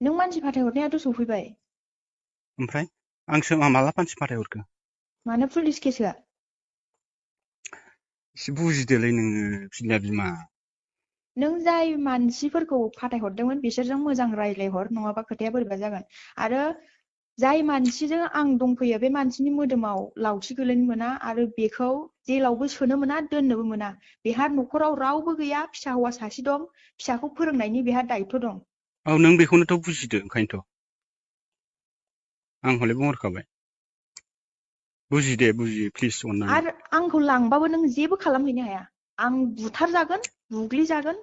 नों मानसि फाथायहरनायाथ' सफैबाय। ओमफ्राय आंसो माला मानसि फाथायहरखो? मानो पुलिस केस होआ? एसे बुजिदोलै नोङो फिलिया बिमा। नों जाय मानसिफोरखौ फाथायहरदोंमोन बिसोरजों मोजां रायज्लायहर, नङाबा खोथाया बोरैबा जागोन। आरो जाय मानसिजों आं दंफैयो बे मानसिनि मोदोमाव लावथि गोलैनो मोना आरो बेखौ जेलावबो सोनो मोना, दोननोबो मोना। बेहा न'खराव रावबो गैया, फिसा हौवा सासे दं, फिसाखौ फोरोंनायनि बेहा दायथ' दं। औ नों बेखौनोथ' बुजिदो, ओंखायनोथ'। आं हले बुंहरखाबाय। बुजि प्लिज अननानै। आरो आंखौ लांबाबो नों जेबो खालामहैनो हाया। आं बुथारजागोन, बुग्लिजागोन,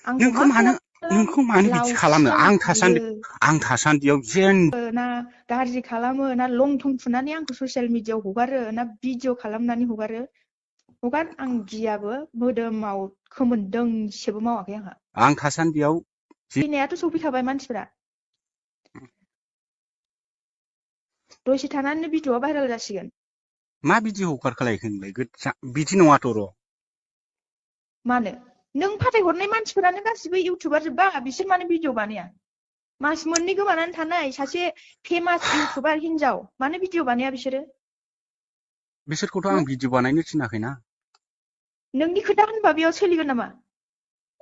आंखौ मा खालामो? नोंखौ मानो बिदि खालामनो? लावथिजों बुयो आं थासान्दियाव जेन ना गाज्रि खालामो, ना लं थं थुनानै आंखौ ससियेल मिडियाआव हगारो, ना भिडिअ खालामनानै हगारो। हगार, आं गियाबो, मोदोमाव खोमोन दोंसेबो मावाखै आंहा। आं थासान्दियाव फैनायाथ' सफैखाबाय मानसिफोरा। दसे थानानै भिडिअआ भाइरेल जासिगोन। मा भिडिअ हगारखोलायखो नोंलाय? बिदि नङाथ' र'। मानो? नों फाथायहरनाय मानसिफोरानो गासिबो इउटुबार जोबबा, बिसोर मानो भिडिअ बानाया? मास मोननै गोमानानै थानाय सासे फेमास इउटुबार हिनजाव, मानो भिडिअ बानाया बिसोरो? बिसोरखौथ' हो? आं भिडिअ बानायनो थिनाखैना। नोंनि खोथा होनबा बेयाव सोलिगोन नामा?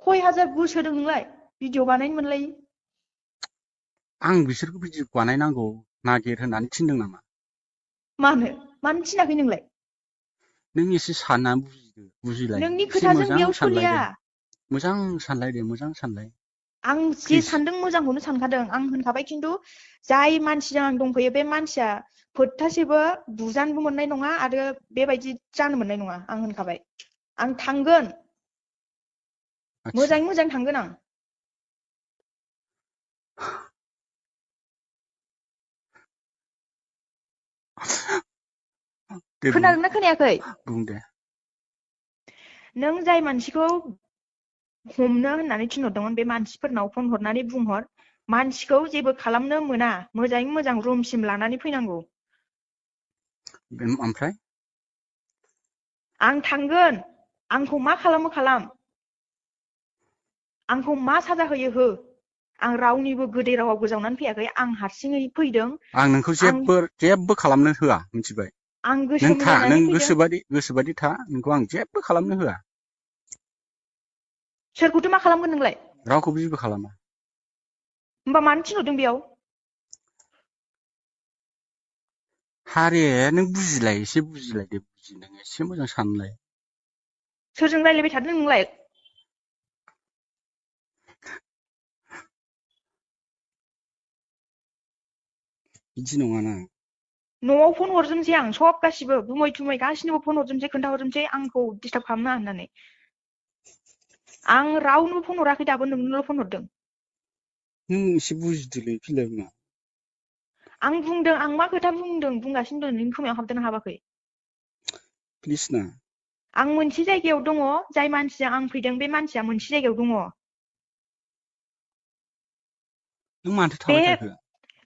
खय हाजार गोसो होदों नोंलाय भिडिअ बानायनो मोनलायि? आं बिसोरखौ भिडिअ बानायनांगौ नागिर होननानै थिनदों नामा? मानो थिनाखै नोंलाय? नों एसे साननानै बुजिलाय, नोंनि एसे खोथाजों मोजां बेयाव सोलिया। सानलायदो। मोजां सानलाय। आं जे प्लिज। सानदों मोजांखौनो सानखादों। आं होनखाबाय, खिन्थु जाय मानसिजों आं दंफैयो बे मानसिया फोथासेबो बुजानोबो मोननाय नङा आरो बेबायदि जानो मोननाय नङा। आं होनखाबाय। आं थांगोन, आदसा मोजाङै मोजां थांगोन आं। दे खोनादोंना खोनायाखै? बुं दे। नों जाय मानसिखौ हमनो होननानै थिनहरदोंमोन बे मानसिफोरनाव फन हरनानै बुंहर, मानसिखौ जेबो खालामनो मोना, मोजाङै मोजां रुमसिम लानानै फैनांगौ। ओमफ्राय? आं थांगोन, आंखौ मा खालामो खालाम, आंखौ मा साजा होयो हो। आं रावनिबो गोदै रावाव गोजावनानै फैयाखै, आं हारसिङै फैदों। आं नोंखौ जेबो खालामनो होआ, मिथिबाय? आं नों गोसो था, नों मिलायनानै फैदों। गोसोबादि था, नोंखौ आं जेबो खालामनो होआ। सोरखौथो मा खालामगोन नोंलाय? रावखौबो जेबो खालामा। होमबा मानो थिनहरदों बेयाव? हारे, नों बुजिलाय, एसे बुजिलाय दे, नों एसे मोजां सानलाय। सोरजों रायलायबाय थादों नोंलाय? बिदि नङाना। न'आव फन हरजोबनोसै आं, सब गासिबो गुमै थुमै गासिनोबो फन हरजोबनोसै, खोन्थाहरजोबनोसै आंखौ डिस्टार्ब खालामनाङा होननानै। आं रावनोबो फन हराखै दाबो, नोंनोल' फन हरदों। नों एसे बुजिदोलै फिला बिमा। आं बुंदों, आं मा खोथा बुंदों बुंगासिनो दं, नोंनि खोमायाव हाबदोंना हाबाखै? प्लिज ना। आं मोनसे जायगायाव दङ, जाय मानसिजों आं फैदों बे मानसिया मोनसे जायगायाव दङ। नों मानोथो बे थाबाय थाखो?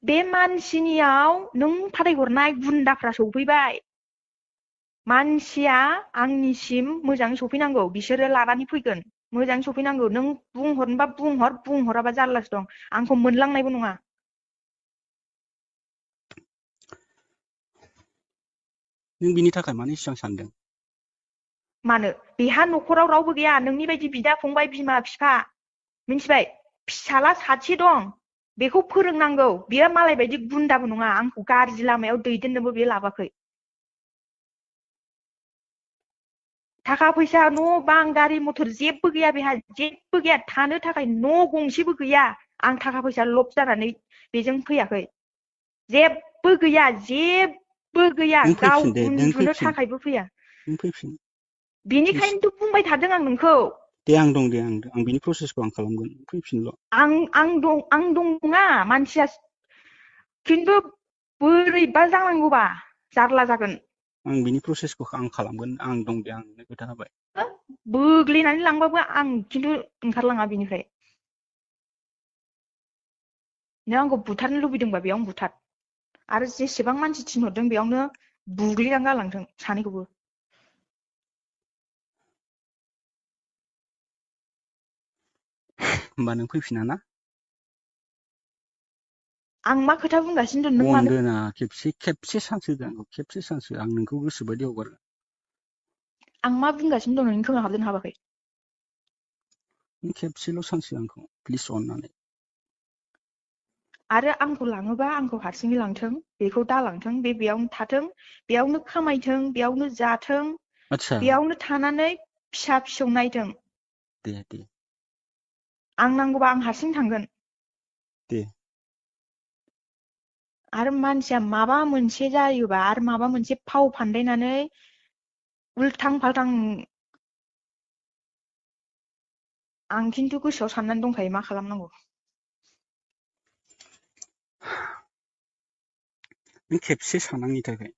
बे मानसिनियाव नों फाथायहरनाय गुन्दाफ्रा सफैबाय। मानसिया आंनिसिम मोजाङै सफैनांगौ, बिसोरो लानानै फैगोन। मोजाङै सफैनांगौ। नों बुंहरनोबा बुंहर, बुंहराबा जारलासो दं। आंखौ मोनलांनायबो नङा। नों बिनि थाखाय मानो इसेबां सानदों? मानो? बेहा न'खराव रावबो गैया, नोंनि बायदि बिदा फंबाय, बिमा बिफा, मिन्थिबाय? फिसाला सासे दं, बेखौ फोरोंनांगौ। बियो मालाय बायदि गुन्दाबो नङा, आंखौ गाज्रि लामायाव दैदेननोबो बियो लाबाखै। थाखा फैसा, न' बां, गारि मथर जेबो गैया बेहा, जेबो गैया। थानो थाखाय न' गंसेबो गैया। आं थाखा फैसा लब जानानै बेजों फैयाखै। जेबो गैया, जेबो गैया। नों गाव फैफिन दे, नों उन्दुनो फैफिन। थाखायबो फैया। नों फैफिन। प्लिज। बेनिखायनोथ' बुंबाय थादों आं नोंखौ। दे आं दं, आं बिनि प्रसेसखौ आं खालामगोन, फैफिनल'। आं दं नङा, मानसिया खिन्थु बोरैबा जानांगौबा जारला जागोन। आं बिनि प्रसेसखौ आं खालामगोन, आं दं दे, आं नोंनो खोथा होबाय। बोग्लिनानै लांबाबो आं खिन्थु ओंखारलाङा बिनिफ्राय। नों आंखौ बुथारनो लुबैदोंबा बेयावनो बुथार। आरो जेसेबां मानसि थिनहरदों बेयावनो बुग्लिनानै गालांथों सानैखौबो। होमबा नों फैफिना ना? आं मा खोथा बुंगासिनो दं नों मानो अनदोना खेबसे चान्स होदो आंखौ खेबसे चान्स हो आं नोंखौ गोसोबायदि हगारगोन आं मा बुंगासिनो दं नोंनि खोमायाव हाबदों हाबाखै नों खेबसेल' चान्स हो आंखौ प्लिज अननानै आरो आंखौ लाङोबा आंखौ हारसिङै लांथों बेखौ दालांथों बेयावनो थाथों बेयावनो खामायथों बेयावनो जाथों आदसा बेयावनो थानानै फिसा फिसौ नायथों दे दे आं नांगौबा आं हारसिं थांगोन दे आरो मानसिया माबा मोनसे जायोबा आरो माबा मोनसे फाव फान्दायनानै उल्थां फाल्थां आं खिन्थु गोसोआव साननानै दंखायो मा खालामनांगौ नों खेबसे सान आंनि थाखाय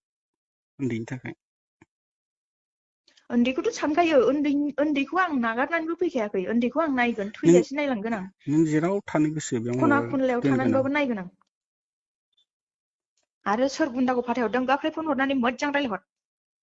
उन्दैनि थाखाय उन्दैखौथ' सानखायो उन्दैखौ आं नागारनानैबो फैखायाखै उन्दैखौ आं नायगोन नों थैजासे नायलांगोन आं नों जेराव थानो गोसो बेयावनो खना खनलायाव दोनगोन आं थानानैबाबो नायगोन आं आरो सोर गुन्दाखौ फाथायहरदों गाख्राय फन हरनानै मोजां रायलायहर